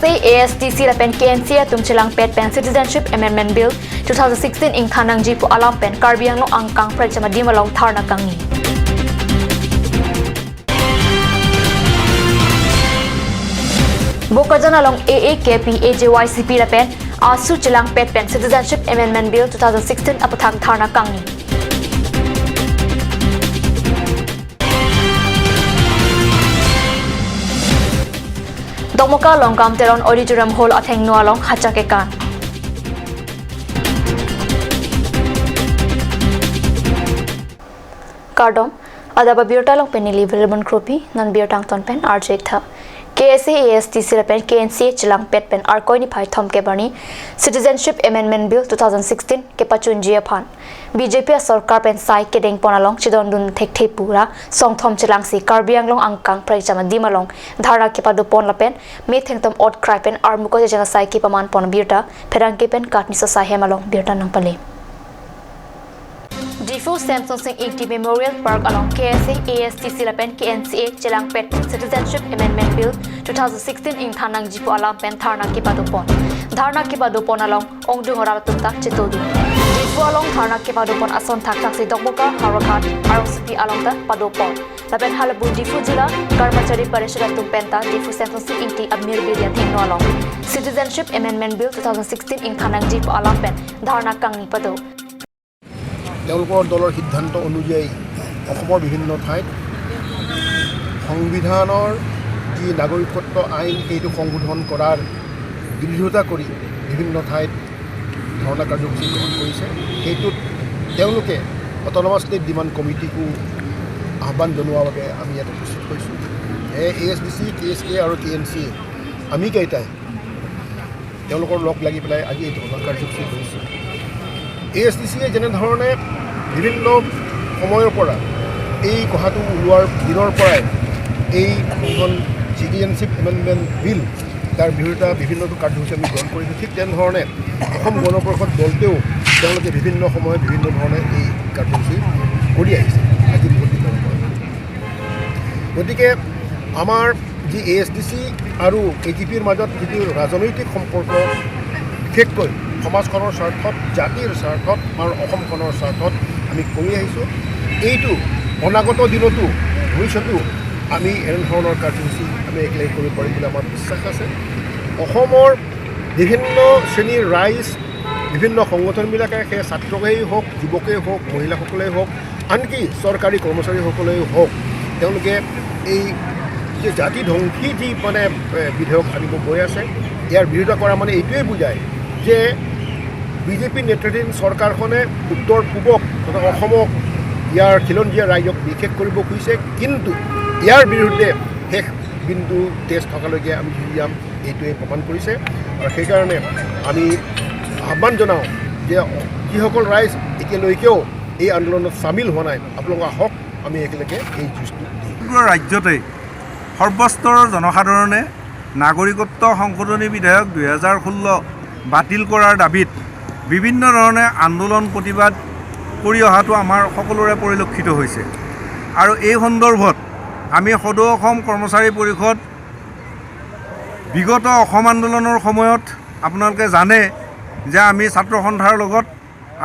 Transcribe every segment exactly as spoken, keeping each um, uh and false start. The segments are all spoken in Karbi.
ASDC lapen KNCA atum chelangpet pen Citizenship Amendment Bill two thousand sixteen ingthan nangji pu alam pen Karbi Anglong angkang prekjam adim along dharna kangni. Bokajan along AAKP, AJYCP lapen AASU chelangpet pen Citizenship Amendment Bill two thousand sixteen apathak dharna kangni. Dokmoka along Kam Teron Auditorium Hall athengno along hachak ekan. Kardom, adap abirta along pen neli Vilmon Kropi, non birta angton pen arju ik tha. KSA, ASDC lapen KNCA chelangpet pen Arkoi niphai thomkep arni Citizenship Amendment Bill two thousand sixteen kepachunji aphan BJP asorkar pen sai kedengpon along chedondun thekthe pu ra songthom chelangsi Karbi Anglong angkang prekjam adim along dharna kepadopon lapen metheng atum otkrai pen armuko chejan asai kepamanpon abirta pherangke pen katni sosai hem along birta nangpale. Diphu Semson Sing Ingti Memorial Park along KSA, ASDC lapen KNCA chelangpet Citizenship Amendment Bill two thousand sixteen ingthan nangji pu alam pen dharna kepadopon. Dharna kepadopon along ongdung orat atum ta chetodun. Diphu along dharna kepadopon ason thakthaksi Dokmoka, Howraghat, Rongsopi along ta padopon. Lapen halabur Diphu Jila Karmachari Parishad atum pen ta Diphu Semson Sing Ingti amir biri athengno along Citizenship Amendment Bill two thousand sixteen ingthan nangji pu alam pen dharna kangni pado. তেওঁলোকৰ দলৰ সিদ্ধান্ত অনুযায়ী অসমৰ বিভিন্ন ঠাইত সংবিধানৰ যি নাগৰিকত্ব আইন, সেইটো সংশোধন কৰাৰ বিৰোধিতা কৰি বিভিন্ন ঠাইত ধৰ্ণা কাৰ্যসূচী গ্ৰহণ কৰিছে। সেইটোত তেওঁলোকে অট'নমাছ ষ্টেট ডিমাণ্ড কমিটিকো আহ্বান জনোৱাৰ বাবে আমি ইয়াত উপস্থিত হৈছোঁ। এ এ এছ ডি চি, কে এছ কে আৰু কে এন চি এ, আমি কেইটাই তেওঁলোকৰ লগ লাগি পেলাই আজি এই ধৰ্ণা কাৰ্যসূচী কৰিছোঁ। এ এছ ডি চি য়ে যেনেধৰণে বিভিন্ন সময়ৰ পৰা এই কথাটো ওলোৱাৰ দিনৰ পৰাই এই যিখন চিটিজেনশ্বিপ এমেণ্ডমেণ্ট বিল, তাৰ বিৰোধিতা বিভিন্ন কাৰ্যসূচী আমি গ্ৰহণ কৰিছোঁ। ঠিক তেনেধৰণে অসম গণ পৰিষদ দলটোৱেও তেওঁলোকে বিভিন্ন সময়ত বিভিন্ন ধৰণে এই কাৰ্যসূচী কৰি আহিছে। আজি বহুত দিনৰ পৰা। গতিকে আমাৰ যি এ এছ ডি চি আৰু এ জি পিৰ মাজত যিটো ৰাজনৈতিক সম্পৰ্ক, বিশেষকৈ সমাজখনৰ স্বাৰ্থত, জাতিৰ স্বাৰ্থত, আমাৰ অসমখনৰ স্বাৰ্থত আমি কৰি আহিছোঁ। এইটো অনাগত দিনতো, ভৱিষ্যতেও আমি এনেধৰণৰ কাৰ্যসূচী আমি একেলগে কৰিব পাৰিম বুলি আমাৰ বিশ্বাস আছে। অসমৰ বিভিন্ন শ্ৰেণীৰ ৰাইজ, বিভিন্ন সংগঠনবিলাকে, সেই ছাত্ৰকেই হওক, যুৱকেই হওক, মহিলাসকলেই হওক, আনকি চৰকাৰী কৰ্মচাৰীসকলেই হওক, তেওঁলোকে এই যে জাতি ধ্বংসী যি মানে, এ, বিধেয়ক আনিব গৈ আছে, ইয়াৰ বিৰোধিতা কৰা মানে এইটোৱেই বুজায় যে বি জে পি নেতৃত্বাধীন চৰকাৰখনে উত্তৰ পূবক তথা অসমক, ইয়াৰ খিলঞ্জীয়া ৰাইজক নিঃশেষ কৰিব খুজিছে, কিন্তু ইয়াৰ বিৰুদ্ধে শেষ বিন্দু তেজ থকালৈকে আমি যুঁজি যাম, এইটোৱে প্ৰমাণ কৰিছে। আৰু সেইকাৰণে আমি আহ্বান জনাওঁ যে যিসকল ৰাইজ এতিয়ালৈকেও এই আন্দোলনত চামিল হোৱা নাই, আপোনালোক আহক, আমি একেলগে এই যুঁজটো দিম। সমগ্ৰ ৰাজ্যতে সৰ্বস্তৰৰ জনসাধাৰণে নাগৰিকত্ব সংশোধনী বিধেয়ক দুই হাজাৰ ষোল্ল বাতিল কৰাৰ দাবীত বিভিন্ন ধৰণে আন্দোলন প্ৰতিবাদ কৰি অহাটো আমাৰ সকলোৰে পৰিলক্ষিত হৈছে। আৰু এই সন্দৰ্ভত আমি সদৌ অসম কৰ্মচাৰী পৰিষদ বিগত অসম আন্দোলনৰ সময়ত আপোনালোকে জানে যে আমি ছাত্ৰ সন্থাৰ লগত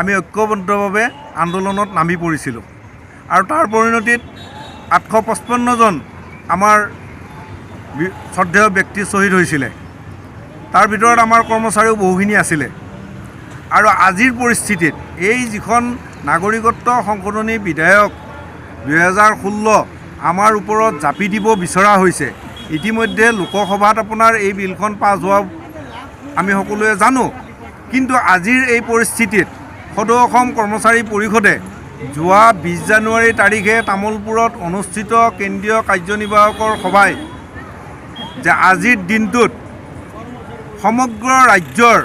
আমি ঐক্যবদ্ধভাৱে আন্দোলনত নামি পৰিছিলোঁ। আৰু তাৰ পৰিণতিত আঠশ পঁচপন্ন জন আমাৰ বি-, শ্ৰদ্ধেয় ব্যক্তি শ্বহীদ হৈছিলে। তাৰ ভিতৰত আমাৰ কৰ্মচাৰীও বহুখিনি আছিলে। আৰু আজিৰ পৰিস্থিতিত এই যিখন নাগৰিকত্ব সংশোধনী বিধেয়ক দুহেজাৰ ষোল্ল আমাৰ ওপৰত জাপি দিব বিচৰা হৈছে। ইতিমধ্যে লোকসভাত আপোনাৰ এই বিলখন পাছ হোৱা আমি সকলোৱে জানো, কিন্তু আজিৰ এই পৰিস্থিতিত সদৌ অসম কৰ্মচাৰী পৰিষদে যোৱা বিশ জানুৱাৰী তাৰিখে তামুলপুৰত অনুষ্ঠিত কেন্দ্ৰীয় কাৰ্যনিৰ্বাহকৰ সভাই যে আজিৰ দিনটোত সমগ্ৰ ৰাজ্যৰ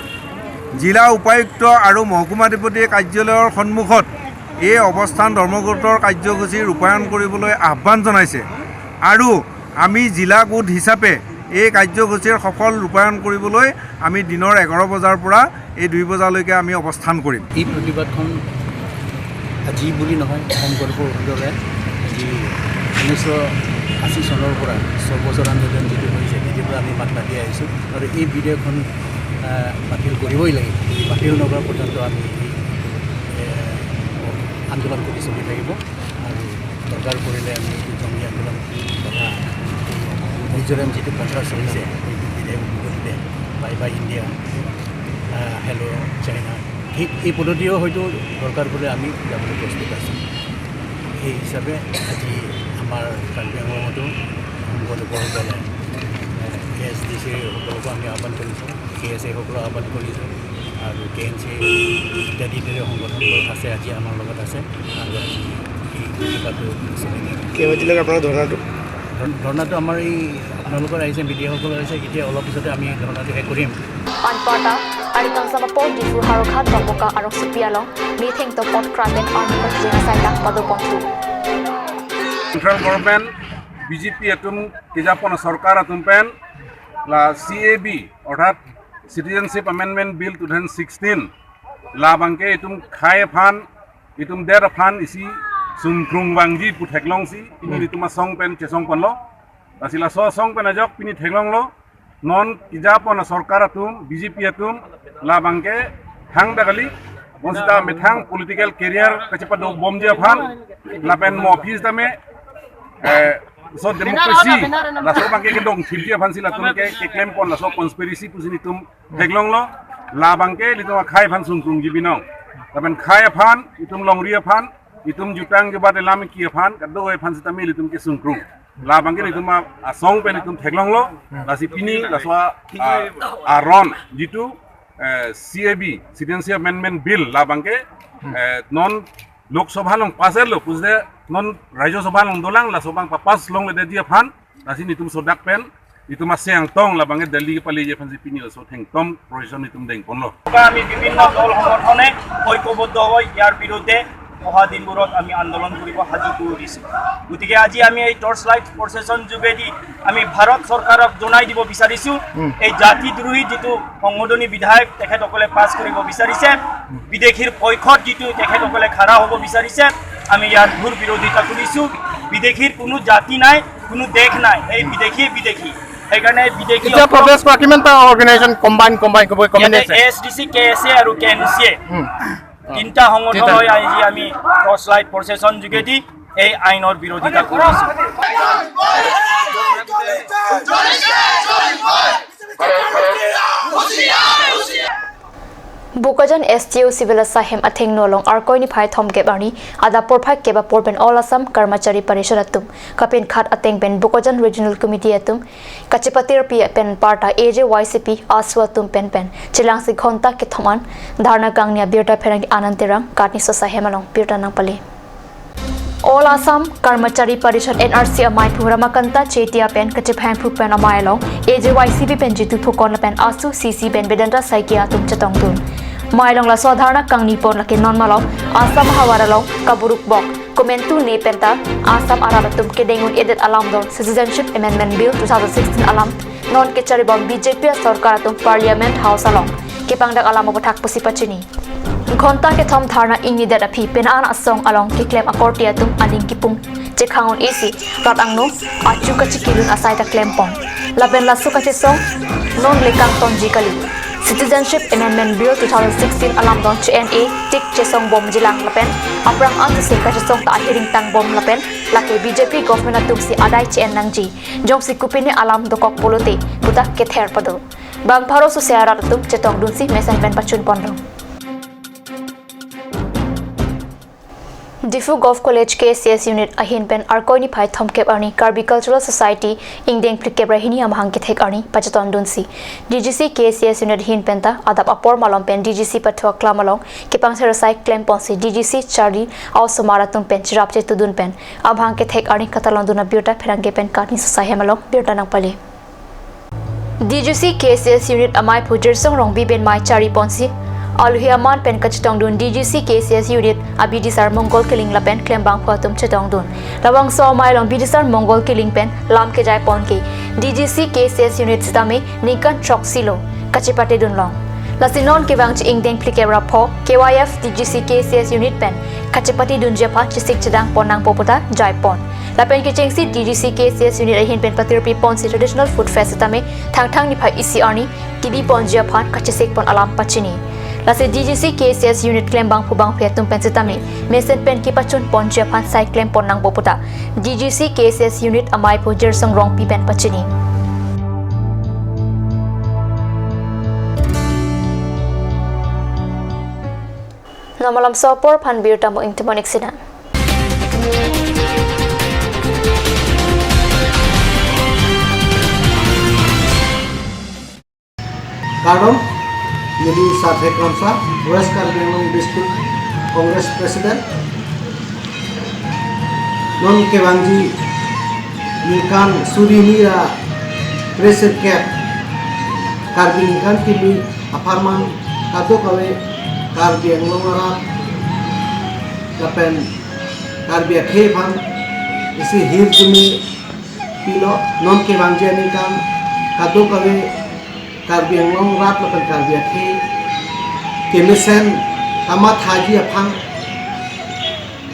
জিলা উপায়ুক্ত আৰু মহকুমাধিপতি কাৰ্যালয়ৰ সন্মুখত এই অৱস্থান ধৰ্মঘটৰ কাৰ্যসূচী ৰূপায়ণ কৰিবলৈ আহ্বান জনাইছে। আৰু আমি জিলা গোট হিচাপে এই কাৰ্যসূচীৰ সফল ৰূপায়ণ কৰিবলৈ আমি দিনৰ এঘাৰ বজাৰ পৰা এই দুই বজালৈকে আমি অৱস্থান কৰিম। এই প্ৰতিবাদখন আজি বুলি নহয়, অসম গণ পৰিষদৰে আজি ঊনৈছশ আশী চনৰ পৰা ছবছৰ আন্দোলন যিটো হৈছে, তেতিয়াৰ পৰা আমি মাত মাতি আহিছোঁ আৰু এই বিধেয়কখন, আহ, বাতিল কৰিবই লাগিব। বাতিল নকৰা পৰ্যন্ত আমি এই, এ, আন্দোলন কৰি চলি থাকিব আৰু দৰকাৰ পৰিলে আমি এইটো জংগী আন্দোলন তথা এই মিজোৰাম যিটো প্ৰচাৰ চলিছে, এই বিধেয়ক বিপৰীতে বাই বাই ইণ্ডিয়া, আহ, হেল্ল' চাইনা, ঠিক এই পদ্ধতিও হয়তো দৰকাৰ পৰিলে আমি যাবলৈ প্ৰস্তুত আছোঁ। সেই হিচাপে আজি আমাৰ কাৰ্বি আংলঙতো সংঘ লোকসকলে, এ, এ এছ ডি চি সকলকো আমি আহ্বান কৰিছোঁ, কে এছ এ সকলক আহ্বান কৰিছোঁ আৰু কে এন চি ইত্যাদি দৰে সংগঠনবোৰ আছে, আজি আমাৰ লগত আছে আৰু আজি এই কিবাটো চলি থাকে। কিমান দিনলৈকে আপোনাৰ ধৰ্ণাটো? ধৰ্ণ-, ধৰ্ণাটো আমাৰ এই আপোনালোকৰ আহিছে, মিডিয়াসকল আহিছে, এতিয়া অলপ পিছতে আমি ধৰ্ণাটো শেষ কৰিম। Anparta, ari kangsam apor Diphu Howraghat Dongmukak arongsopi along metheng tokpot krapen army contingent asai lang padopon thu. Central Government B J P atum kejapon sorkar atum pen la C A B, orthat Citizenship Amendment Bill two thousand sixteen, labangke itum khei aphan, itum det aphan isi sungkrung vangji pu theklongsi pini itum asong pen chesongponlo. Lasi laso asong pen ajok pini theklonglo, non kejapon sorkar atum, B J P atum, labangke thangta kali, bonsita methang political career kachepadobomji aphan, lapen mo office tame, eh, so democracy, laso abangke kedongthipji aphansi latum ke, keklempon, laso conspiracy pusi itum theklonglo, labangke itum akhei aphan sungkrungji binong. Lapen khei aphan, itum longri aphan, itum jutang jubat elam ki aphan, kadokave aphan sitame itum kesungkrung. Labangke itum a-, asong pen itum theklonglo, lasi pini, laso a-, a-, aron, jitu, eh, C A B, Citizenship Amendment Bill, labangke, eh, non Lok Sabha along pass lo, pusde non Rajya Sabha along dolang, laso abang pa-pass longledetji aphan, lasi itum sodak pen, itum aseng tong labangke Delhi kepaleji aphansi pini laso thengtom procession itum dengponlo. আমি বিভিন্ন দল সংগঠনে ঐক্যবদ্ধ হৈ ইয়াৰ বিৰুদ্ধে অহা দিনবোৰত আমি আন্দোলন কৰিব সাজু কৰিছো। গতিকে আজি আমি এই টৰ্চ লাইট প্ৰচেছন যোগেদি আমি ভাৰত চৰকাৰক জনাই দিব বিচাৰিছো, এই জাতিদ্ৰোহী যিটো সংশোধনী বিধেয়ক তেখেতসকলে পাছ কৰিব বিচাৰিছে, বিদেশীৰ পক্ষত যিটো তেখেতসকলে খাৰা হ'ব বিচাৰিছে, আমি ইয়াৰ ঘোৰ বিৰোধিতা কৰিছো। বিদেশীৰ কোনো জাতি নাই, কোনো দেশ নাই, এই বিদেশী বিদেশী। সেইকাৰণে বিদেশী এতিয়া প্ৰটেষ্ট কৰা কিমানটা organisation combine, combine, combine, combine ইয়াতে আছে? এ এছ ডি চি, কে এছ এ আৰু কে এন চি এ। হুম। তিনিটা সংগঠন তিনিটা। হৈ আজি আমি টৰ্চ লাইট প্ৰচেছন যোগেদি এই আইনৰ বিৰোধিতা কৰিছো। Bokajan S T O civil asai hem athengno along Arkoi niphai thomkep arni adap porphai kep apor pen All Assam Karmachari Parishad atum kapen khat ateng pen Bokajan Regional Committee atum kachepatirpi pen parta A J Y C P, ASU atum pen pen chelangsi ghonta kethom an dharna kangni abirta pherangke Anand Terang, Katni Sosai hem along birta nangpale. All Assam Karmachari Parishad, N R C, amei aphu Ramakanta Chetia pen kachephang phu pen amei along A J Y C P pen Jitu Phukon lapen ASU C C pen Vedanta Saikia atum chetongdun. Amei along laso adharna kangnipon lake non malom Assam havar along kaburuk bok komantu ne penta Assam arat atum kedeng un-edet alam don Citizenship Amendment Bill two thousand sixteen alam non kecharibom B J P asorkar atum Parliament House along kepangdak alam aputhak pusi pachini. Ghonta kethom dharna ingnidet aphi penang asong along keklem akorte atum aning kipung chekhang un-esi rat angno achu kachikilun asai ta klempon. Lapen laso kachesong non le kangtonji kali. Citizenship Amendment Bill two thousand sixteen alam don che-en-e tik chesongbomjilang lapen aphrang an si kachesong ta ahiring tangbom lapen lake B J P government atum si adai che-en nangji. Jongsi kopine alam dokok pulote pu ta kether pado. Bang pharo sose arat atum chetongdunsi mesen pen pachunponlo. Diphu Govt College K C S unit ahin pen Arkoi niphai thomkep arni Karbi Cultural Society ingdeng phlikep ra hini amahang kethek arni pachetondunsi D G C K C S unit ahin penta adap apor malom pen D G C pathu aklam along kepangther asai klemponsi D G C charli a-osomar atum pen cherap chetudun pen amahang kethek arni katalondun abirta pherangke pen Katni Sosai hem along birta nangpale. D G C K C S unit amei aphu Jirsong Rongbi pen mei chariponsi alohi aman pen kachetongdun D G C K C S unit abidisar Mongol Killing lapen klembangphu atum chetongdun. Labangso amei along bidisar Mongol Killing pen lam kejaiponke D G C K C S unit sitame ningkan throksi lo kachepatedunlong. Lasi non kevangji ingdeng phlikep ra pho K Y F D G C K C S unit pen kachepatidunji aphan chesik chedang pon nangpo pu ta jaipon. Lapen kechengsi D G C K C S unit ahin pen patirpi ponsi traditional food fest sitame Thangthang niphai isi arni kebi ponji aphan kachesik pon alam pachini. Lasi D G C K C S unit klembangphu bangphi atum pen sitame mesen pen kepachun ponji aphan sai klem pon nangpo pu ta D G C K C S unit amei phu Jirsong Rongpi pen pachini. Non malomso apor aphan birta mo ingtimon ik sinan. Kardom, neli Sarthak Kramsa, West Karbi Anglong District Congress President. Non kevangji ningkan suri hini ra kresirkep Karbi ningkan kimi apharman kadokave Karbi Anglong arat lapen Karbi akhei aphan isi hirjume pilo. Non kevangji aningkan kadokave Karbi Anglong rat lapen Karbi akhei kemesen kamathaji aphan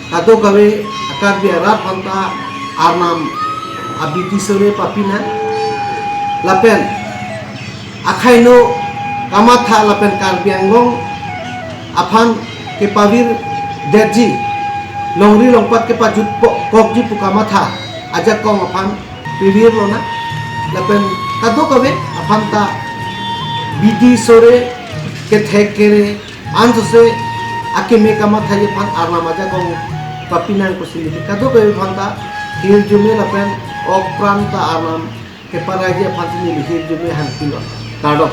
kadokave Karbi arat aphanta Arnam abidi sore papi nang lapen akhaino kamatha lapen Karbi Anglong aphan kepavirdetji, longri longpat kepajut po-, kokji pu kamatha ajakong aphan pivir lonang. Lapen kadokave aphanta bidi sore kethek kere ansose akeme kamathaji aphan Arnam ajakong papi nang pusi neli kadokave aphanta hirjume lapen ok pran ta Arnam keparaiji aphan si neli hirjume hangpilo. Kardom.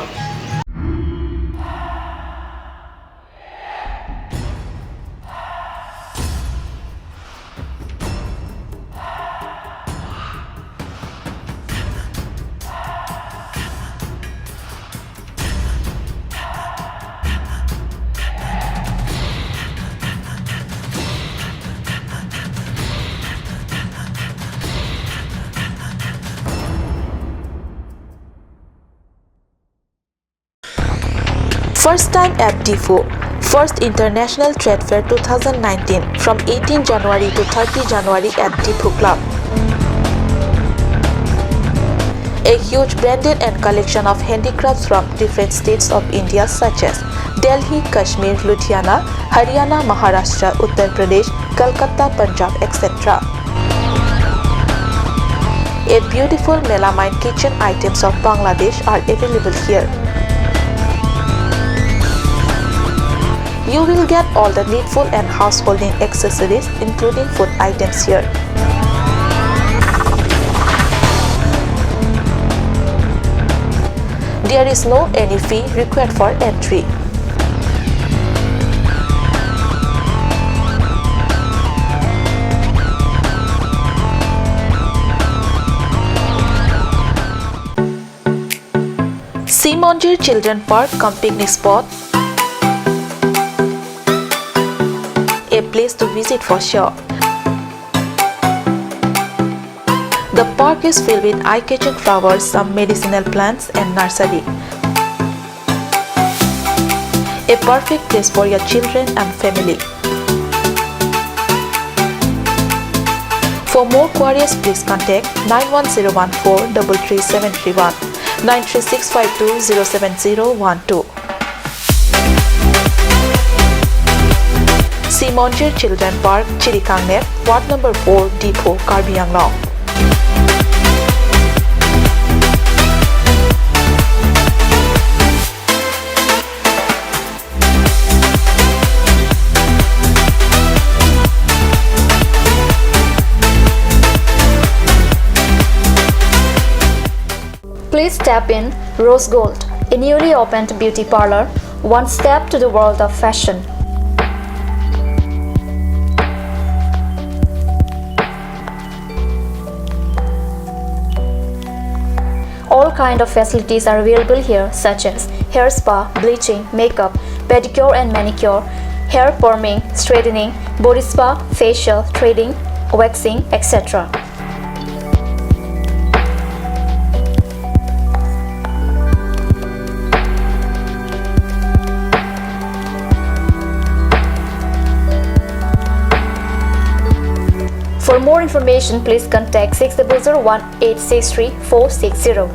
First time at Diphu. First International Trade Fair two thousand nineteen from eighteen January to thirty January at Diphu Club. A huge branded and collection of handicrafts from different states of India such as Delhi, Kashmir, Ludhiana, Haryana, Maharashtra, Uttar Pradesh, Kolkata, Punjab, et cetera. A beautiful melamine kitchen items of Bangladesh are available here. You will get all the needful and householding accessories, including food items here. There is no any fee required for entry. Sea Monjir Children Park cum picnic spot. A place to visit for sure. The park is filled with eye-catching flowers, some medicinal plants and nursery. A perfect place for your children and family. For more queries, please contact nine one zero one four double three seven three one, nine three six five two zero seven zero one two. Sea Monjir Children Park, Chirikangnep, Ward number four, Diphu, Karbi Anglong. Please step in Rose Gold, a newly opened beauty parlor, one step to the world of fashion. All kind of facilities are available here, such as hair spa, bleaching, makeup, pedicure and manicure, hair perming, straightening, body spa, facial, threading, waxing, et cetera. For more information, please contact six double zero one eight six three four six zero.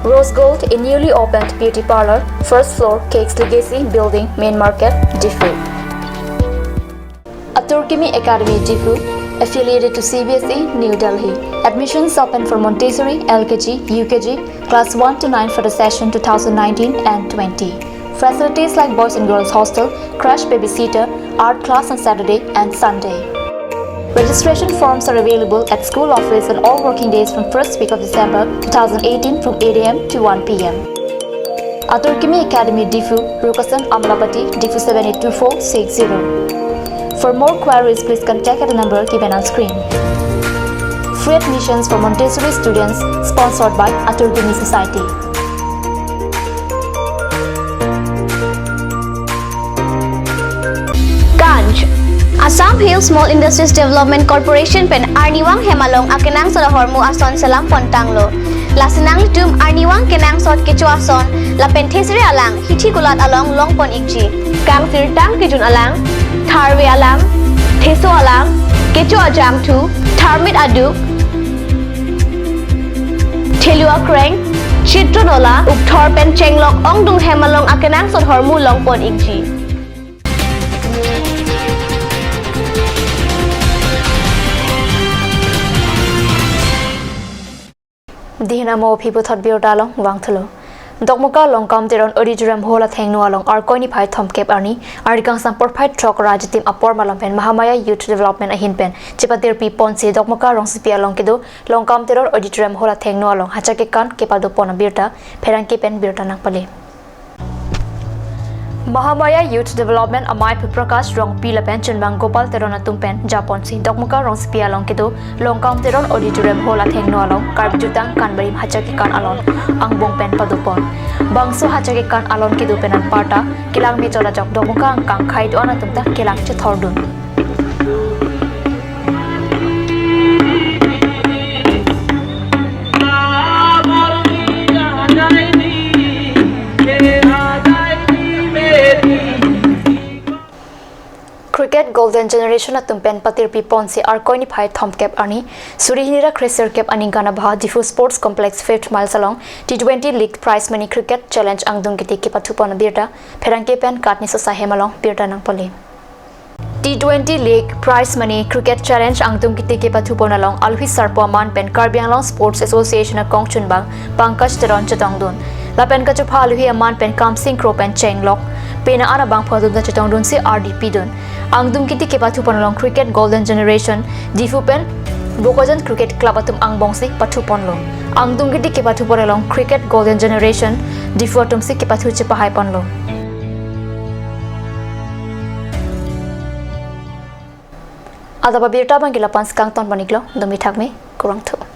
Rose Gold, a newly opened beauty parlour, first floor, Cakes Legacy Building, Main Market, Diphu. Atur Kimi Academy, Diphu, affiliated to C B S E, New Delhi. Admissions open for Montessori, L K G, U K G, class one to nine for the session two thousand nineteen and twenty. Facilities like boys and girls hostel, crash babysitter, art class on Saturday and Sunday. Registration forms are available at school office on all working days from first week of December two thousand eighteen from eight A M to one P M. Atur Kimi Academy, Diphu, Rukasan Amlapati, Diphu seven eight two four six zero. For more queries, please contact at the number given on screen. Free admissions for Montessori students, sponsored by Atur Kimi Society. Kanj. Assam Hill Small Industries Development Corporation pen arnivang hem along akenangsot ahormu ason selam pontanglo. Lasi nanglitum arnivang kenangsot kecho ason lapen thesere alang hithi kulat along longpon ikji. Kangsirtang kejun alang, tharve alang, theso alang, kecho ajangthu, tharmit aduk, thelu akreng, chitro nola, ukthor pen chenglok ongdung hem along akenangsot ahormu longpon ikji. Dihin amo aphi puthot birta along vangthulo. Dokmoka Longkam Teron Auditorium Hall athengno along Arkoi niphai thomkep arni, arni kangsam porphai throk ra jitim apor malom pen Mahamaya Youth Development ahin pen chepatirpi ponsi Dokmoka rongsopi along kedo Longkam Teron Auditorium Hall athengno along hacha kekan kepadopon abirta pherangke pen birta nangpale. Mahamaya Youth Development amei pu Prakash Rongpi lapen chunbang Gopal Teron atum pen japonsi Dokmoka rongsopi along kedo Longkam Teron Auditorium Hall athengno along Karbi Jutang Kanbarim hacha kekan alon angbong pen padopon. Bangso hacha kekan alon kedo pen anparta kelang mechot ajok Dokmoka angkang khai do-an atum ta kelang chethordun. Cricket Golden Generation atum pen patirpi ponsi Arkoi niphai thomkep arni, suri hini ra kresirkep aningkan abha Diphu Sports Complex fifth Miles along T twenty League Prize Money Cricket Challenge angdung kiti kepathupon abirta pherangke pen Katni Sosa hem along birta nangpale. T twenty League Prize Money Cricket Challenge angdung kiti kepathupon along alohi sarpo aman pen Karbi Anglong Sports Association akong chunbang Pankaj Teron chetongdun. Lapen kachopha alohi aman pen Kamsing Kro pen chenglok pena an abangphu atum ta chetongdunsi ardi pidun. Angdung kiti kepathupon along Cricket Golden Generation Diphu pen Bokajan Cricket Club atum angbongsi pathuponlo. Angdung kiti kepathupon along Cricket Golden Generation Diphu atumsi kepathu chepahaiponlo. Adap abirta abang ke la-an si kangton pon iklo, dumi thakme, kurvangthu.